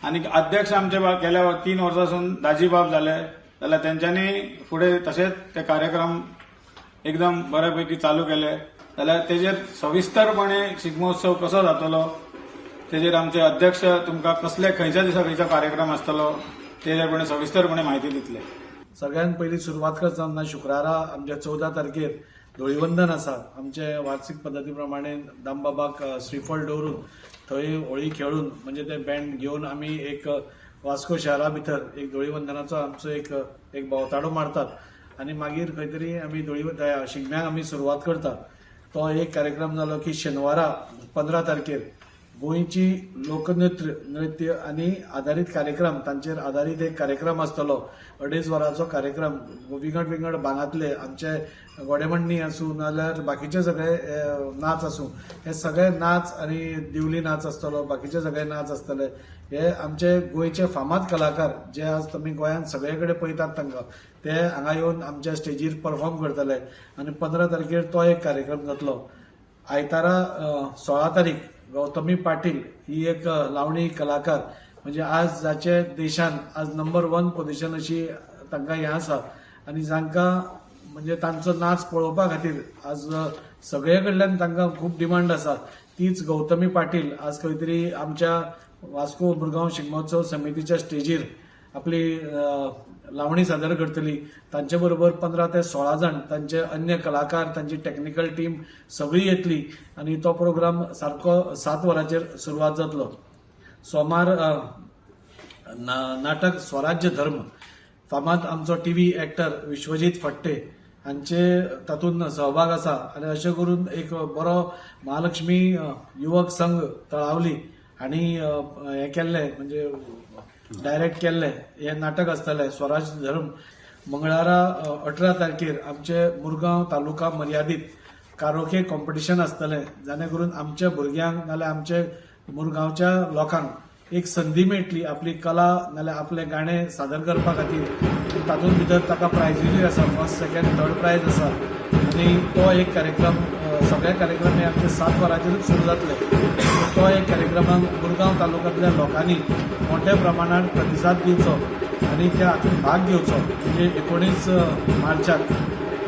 आनी अध्यक्ष आमचे गेल्या 3 वर्सां दाजीबाब जाले जाल्यार तेंच्यांनी फुडें तशेंच ते कार्यक्रम एकदम बऱ्यापैकी चालू केले. जाल्यार तेजेर सविस्तरपणे शिगमोत्सव कसो जातलो तेजेर आमचे अध्यक्ष तुमकां कसले, खंयच्या दिसा खंयचो कार्यक्रम आसतलो तेजेर सविस्तरपणे म्हायती दितले. सगळ्यात पयली सुरवात करतना शुक्रारा आमच्या 14 तारखेर धुळीवंदन आसा. आमचे वार्षिक पद्दती प्रमाणे दामबाबाक श्रीफळ दवरून थंय होळी खेळून, म्हणजे ते बँड घेवन आमी एक वास्को शहरा भितर एक धुळीवंदनाचो आमचो एक एक भोंवताडो मारतात आनी मागीर खंय तरी आमी धुळी शिगम्याक आमी सुरवात करतात. तो एक कार्यक्रम जालो की शेनवारा 15 तारखेर गोंयची लोकनृत्य नृत्य आनी आदारीत कार्यक्रम, तांचेर आदारीत एक कार्यक्रम आसतलो. अडेज वरांचो कार्यक्रम. विंगड विंगड भागांतले आमचे घोडेमोडणी आसूं नाजाल्यार बाकीचे सगळे नाच आसूं, हे सगळे नाच आनी दिवली नाच आसतलो, बाकीचे सगळे नाच आसतले. हे आमचे गोंयचे फामाद कलाकार जे आज तुमी गोंयांत सगळे कडेन पळयतात तांकां, ते हांगा येवन आमच्या स्टेजीर परफॉर्म करतले आनी 15 तारखेर तो एक कार्यक्रम जातलो. आयतारा 16 तारीख गौतमी पाटील ही एक लावणी कलाकार, म्हणजे आज जाचे देशान आज नंबर वन पोझिशन अशी तांकां हें आसा आनी जांकां म्हणजे तांचो नाच पळोवपा खातीर आज सगळे कडल्यान तांकां खूब डिमांड आसा, तीच गौतमी पाटील आज खंय तरी आमच्या वास्को मुरगांव शिगमोत्सव समितीच्या स्टेजीर आपली लावणी सादर करतली. तांचे बरोबर 15 ते 16 जाण तांचे अन्य कलाकार, तांची टेक्निकल टीम सगळी येतली आनी तो प्रोग्राम सारको 7 वरांचेर सुरवात जातलो. सोमार नाटक स्वराज्य धर्म, फामाद आमचो टीव्ही एक्टर विश्वजीत फडते हांचे तातूंत सहभाग आसा आनी अशें करून एक बरो महालक्ष्मी युवक संघ तळावली हांणी हें केल्लें, म्हणजे डायरेक्ट केल्लें हें नाटक आसतलें स्वराज धर्म. मंगळारा 18 तारखेर आमचे मुरगांव तालुका मर्यादीत कारोके कॉम्पिटिशन आसतलें, जाणे करून आमच्या भुरग्यांक नाल्यार आमचे मुरगांवच्या लोकांक एक संदी मेळटली आपली कला नाल्यार आपलें गाणें सादर करपा खातीर. तातूंत भितर ताका प्रायजूय आसा, फर्स्ट, सेकंड, थर्ड प्रायज आसा आनी तो एक कार्यक्रम, सगळे कार्यक्रम हे आमचे 7 वरांचेरूच सुरू जातले. तो एक कार्यक्रमाक मुरगांव तालुक्यांतल्या लोकांनी मोठ्या प्रमाणात प्रतिसाद दिवचो आनी त्या हातूंत भाग घेवचो. म्हणजे 19 मार्चाक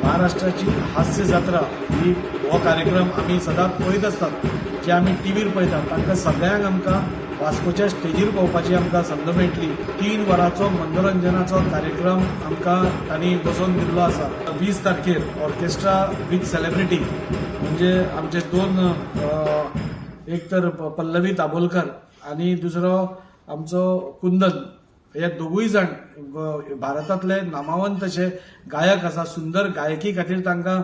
महाराष्ट्राची हास्य जात्रा ही, हो कार्यक्रम आमी सदांच पळयत आसतात, जे आमी टिवीर पळयतात, तांकां सगळ्यांक आमकां वास्कोच्या स्टेजीर पळोवपाची आमकां संद मेळटली. 3 वरांचो मनोरंजनाचो कार्यक्रम आमकां तांणी बसोवन दिल्लो आसा. 20 तारखेर ऑर्केस्ट्रा विथ सेलिब्रिटी, म्हणजे आमचे दोन एक तर पल्लवी दाबोलकर आनी दुसरो आमचो कुंदन, हे दोगूय जाण भारतांतले नामावंत अशे गायक आसा. सुंदर गायकी खातीर तांकां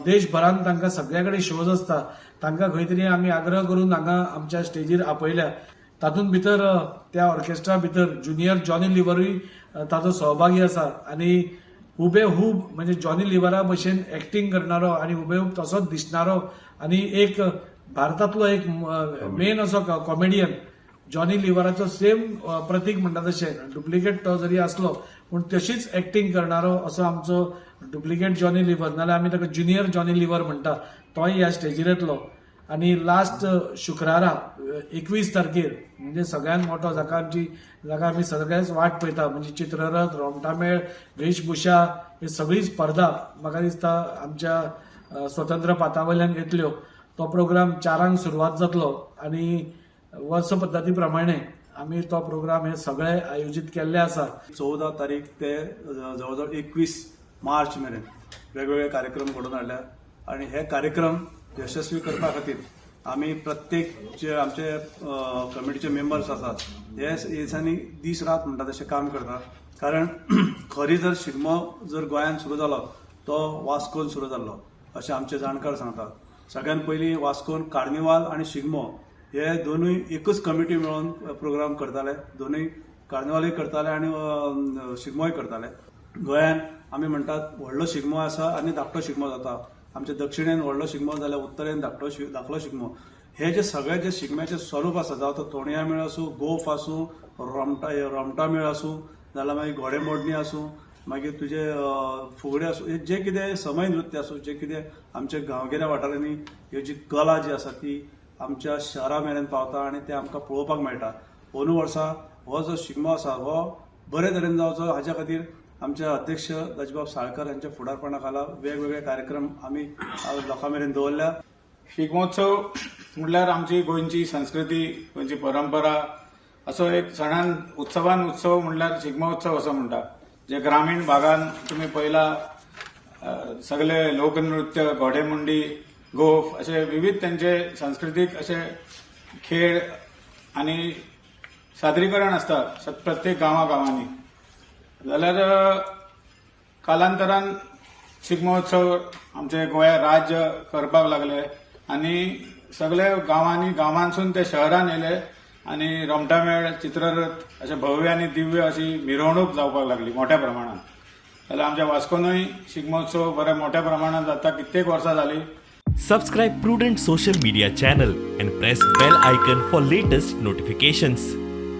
देशभरांत तांकां सगळे कडेन शोज आसता. तांकां खंय तरी आमी आग्रह करून हांगा आमच्या स्टेजीर आपयल्या. तातूंत भितर त्या ऑर्केस्ट्रा भितर ज्युनियर जॉनी लिव्हरूय ताचो सहभागी आसा आनी हुबेहूब म्हणजे जॉनी लिव्हरा भशेन एक्टींग करणारो आनी हुबेहूब तसोच दिसणारो आनी एक भारतांतलो एक मेन असो कॉमेडियन, जॉनी लिव्हराचो सेम प्रतीक म्हणटा तशें, डुप्लिकेट तो जरी आसलो पूण तशीच एक्टींग करणारो असो आमचो डुप्लिकेट जॉनी लिव्हर, नाल्यार आमी ताका ज्युनियर जॉनी लिव्हर म्हणटा, तोय ह्या स्टेजीर येतलो. आनी लास्ट शुक्रारा 21 तारखेर, म्हणजे सगळ्यात मोठो जाका आमी सगळेच वाट पळयता, म्हणजे चित्ररथ, रोमटामेळ, वेशभूषा ही सगळी स्पर्धा म्हाका दिसता आमच्या स्वतंत्र पाथा वयल्यान येतल्यो. तो प्रोग्राम 4ांक सुरवात जातलो आनी वर्स पद्दती प्रमाणे आमी तो प्रोग्राम हे सगळे आयोजीत केल्ले आसा. 14 तारीख ते जवळ जवळ 21 मार्च मेरेन वेगवेगळे कार्यक्रम घडोवन हाडल्या आणि हे कार्यक्रम यशस्वी करपा खातीर आमी प्रत्येक जे आमचे कमिटीचे मेंबर्स आसात, हे दिसांनी दीस रात म्हणटा तशें काम करतात. कारण खरी जर शिगमो जर गोंयांत सुरू जालो तो वास्कोन सुरू जाल्लो अशें आमचे जाणकार सांगतात. सगळ्यात पयलीं वास्कोन कार्निवाल आनी शिगमो हे दोनूय एकच कमिटी मेळून प्रोग्राम करताले. दोनूय, कार्निवालूय करताले आनी शिगमोय करताले. गोंयांत आमी म्हणटात व्हडलो शिगमो आसा आनी धाकटो शिगमो जाता. आमच्या दक्षिणेन व्हडलो शिगमो जाल्यार उत्तरेन धाकलो शिगमो. हे जे सगळे जे शिगम्याचे स्वरूप आसा, जावं तो तोणया मेळ आसूं, गोफ आसूं, रोमटा मेळ आसूं, जाल्यार मागीर घोडेमोडणी आसूं, मागीर तुजे फुगडे आसूं, हे जे कितें समय नृत्य आसूं, जे कितें आमच्या गांवगिऱ्या वाठारांनी ह्यो जी कला जी आसा ती आमच्या शहरा मेरेन पावता आनी ते आमकां पळोवपाक मेळटा. अंदू वर्सा हो जो शिगमो आसा हो बरे तरेन जावचो हाच्या खातीर आमचे अध्यक्ष दाजीबाब साळकर हांच्या फुडारपणा खाला वेगवेगळे कार्यक्रम आमी लोकां मेरेन दवरल्या. शिगमोत्सव म्हटल्यार आमची गोंयची संस्कृती, गोंयची परंपरा असो एक सणान उत्सवान उत्सव म्हटल्यार शिगमोत्सव असो म्हणटा. जे ग्रामीण भागान तुमी पळयला, सगळे लोकनृत्य, घोडेमुंडी, गोफ असे विविध त्यांचे सांस्कृतीक असे खेळ आणि सादरीकरण आसता प्रत्येक गांवा गांवांनी. जाल्यार कालांतरान शिगमोत्सव आमचे गोंया राज्य करपाक लागले आनी सगळे गांवांनी, गांवांसून ते शहरान येयले आनी रोमटामेळ, चित्ररथ अशे भव्य आनी दिव्य अशी मिरवणूक जावपाक लागली मोठ्या प्रमाणात. जाल्यार आमच्या वास्कोनूय शिगमोत्सव बऱ्या मोठ्या प्रमाणात जाता, कित्येक वर्सां जाली. Subscribe Prudent Social Media channel and press bell icon for latest notifications.